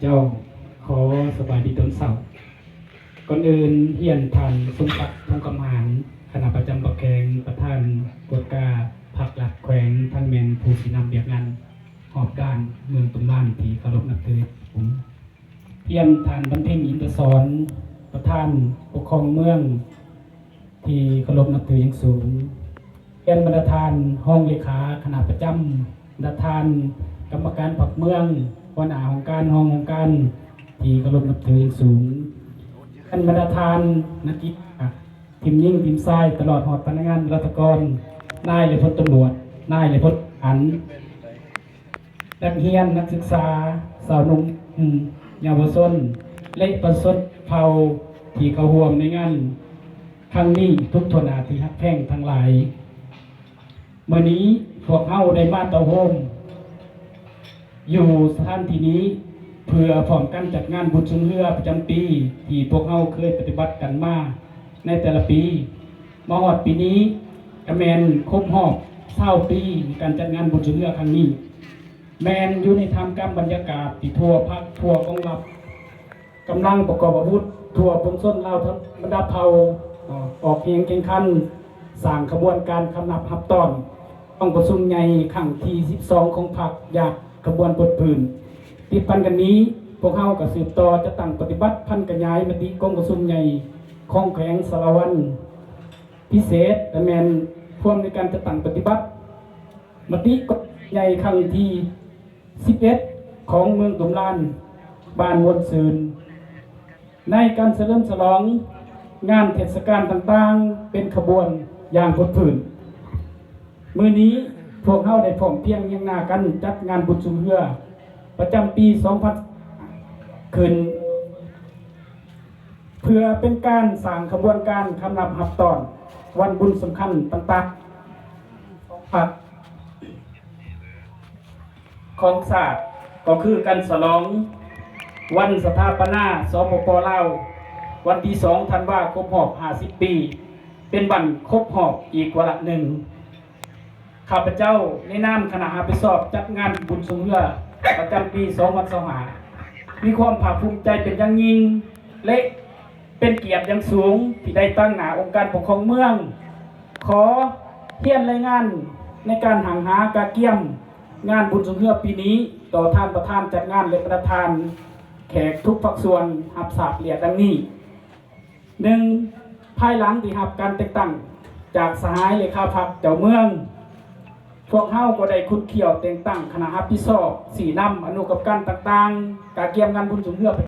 ເຈົ້າ ຂໍສະບາຍດີຕອນເຊົ້າ. ກ່ອນອື່ນຮຽນທ່ານ ສົມສັກ ພົງຄຳຫານ ຄະນະປະຈຳພັກແຂວງ, ປະທານກວດກາພັກລັດແຂວງ, ທ່ານແມ່ນຜູ້ຊີ້ນຳວຽກງານຮອບດ້ານເມືອງຕຸມລານທີ່ເຄົາລົບນັບຖື. ຮຽນທ່ານ ວັນເພັງ ອິນຕະສອນ ປະທານປົກຄອງເມືອງ ທີ່ເຄົາລົບນັບຖືຢ່າງສູງ. ຮຽນບັນດາທ່ານຮອງເລຂາຄະນະປະຈຳ, ບັນດາທ່ານກຳມະການພັກເມືອງ, ຫົວໜ້າຫ້ອງການ, ຮອງຫ້ອງການ ທີ່ເຄົາລົບນັບຖືຢ່າງສູງ. ຮຽນບັນດາທ່ານນັກກິດ ທີມຍິງ, ທີມຊາຍ, ຕະຫຼອດຮອດພະນັກງານລັດຖະກອນ, ນາຍ ແລະ ພົນຕຳຫຼວດ, ນາຍ ແລະ ພົນທະຫານ. ນັກຮຽນ, ນັກສຶກສາ, ຊາວໜຸ່ມ, ເຍົາວະຊົນ ແລະ ປະຊາຊົນເຜົ່າທີ່ເຂົ້າຮ່ວມໃນງານຄັ້ງນີ້ທຸກທົ່ວໜ້າທີ່ຮັກແພງທັງຫຼາຍ. ມື້ນີ້ພວກເຮົາໄດ້ມາເຕົ້າໂຮມຢູ່ສະຖານທີ່ນີ້ ເພື່ອພ້ອມກັນຈັດງານບຸນຊ່ວງເຮືອປະຈຳປີ ທີ່ພວກເຮົາເຄີຍປະຕິບັດກັນມາໃນແຕ່ລະປີ. ມາຮອດປີນີ້ກະແມ່ນຄົບຮອບຊາວປີໃນການຈັດງານບຸນຊ່ວງເຮືອຄັ້ງນີ້. ແມ່ນຢູ່ໃນທ່າມກາງບັນຍາກາດທີ່ທົ່ວພັກ, ທົ່ວກອງທັບ, ກຳລັງປະກອບອາວຸດ, ທົ່ວປວງຊົນລາວທັງບັນດາເຜົ່າ ອອກແຮງແຂ່ງຂັນ ສ້າງຂະບວນການຄຳນັບຮັບຕ້ອນກອງປະຊຸມໃຫຍ່ຄັ້ງທີສິບສອງຂອງພັກຢ່າງຂະບວນປົດພື້ນ. ຕິດພັນກັນນີ້, ພວກເຮົາກໍສືບຕໍ່ຈັດຕັ້ງປະຕິບັດພັນຂະຫຍາຍມະຕິກອງປະຊຸມໃຫຍ່ຂອງແຂວງສາລະວັນພິເສດ ແລະ ແມ່ນພວມໃນການຈັດຕັ້ງປະຕິບັດ ມະຕິກອງປະຊຸມໃຫຍ່ຄັ້ງທີສິບເອັດຂອງເມືອງຕຸມລານ ບ້ານມ່ວນຊື່ນ ໃນການສະເຫຼີມສະຫຼອງງານເທດສະການຕ່າງໆ ເປັນຂະບວນຢ່າງພົດພື້ນ. ມື້ນີ້ພວກເຮົາໄດ້ພ້ອມພຽງຮຽງໜ້າກັນຈັດງານບຸນຊ່ວງເຮືອປະຈຳປີສອງພັນ ຂຶ້ນ ເພື່ອເປັນການສ້າງຂະບວນການຄຳນັບຮັບຕ້ອນວັນບຸນສຳຄັນຕ່າງໆຂອງພັກ ຂອງຊາດ ກໍຄືການສະຫຼອງວັນສະຖາປະນາ ສປປ ລາວ ວັນທີສອງ ທັນວາ ຄົບຮອບຫ້າສິບປີ ເປັນວັນຄົບຮອບອີກວາລະໜຶ່ງ. ຂ້າພະເຈົ້າໃນນາມຄະນະຮັບຜິດຊອບຈັດງານບຸນຊ່ວງເຮືອປະຈຳປີສອງພັນຊາວຫ້າ ມີຄວາມພາກພູມໃຈເປັນຢ່າງຍິ່ງ ແລະ ເປັນກຽດຢ່າງສູງທີ່ໄດ້ຕາງໜ້າອົງການປົກຄອງເມືອງ ຂໍຮຽນລາຍງານໃນການຫ້າງຫາກະກຽມງານບຸນຊ່ວງເຮືອປີນີ້ ຕໍ່ທ່ານປະທານຈັດງານ ແລະ ບັນດາທ່ານແຂກທຸກພາກສ່ວນຮັບຊາບລາຍລະອຽດດັ່ງນີ້. ໜຶ່ງ, ພາຍຫຼັງທີ່ຮັບການແຕ່ງຕັ້ງຈາກສະຫາຍເລຂາພັກເຈົ້າເມືອງ, ພວກເຮົາກໍໄດ້ຂຸດຂ້ຽວແຕ່ງຕັ້ງຄະນະຮັບຜິດຊອບ, ຊີ້ນຳອະນຸກຳມະການຕ່າງໆ ກະກຽມງານບຸນຊ່ວງເຮືອ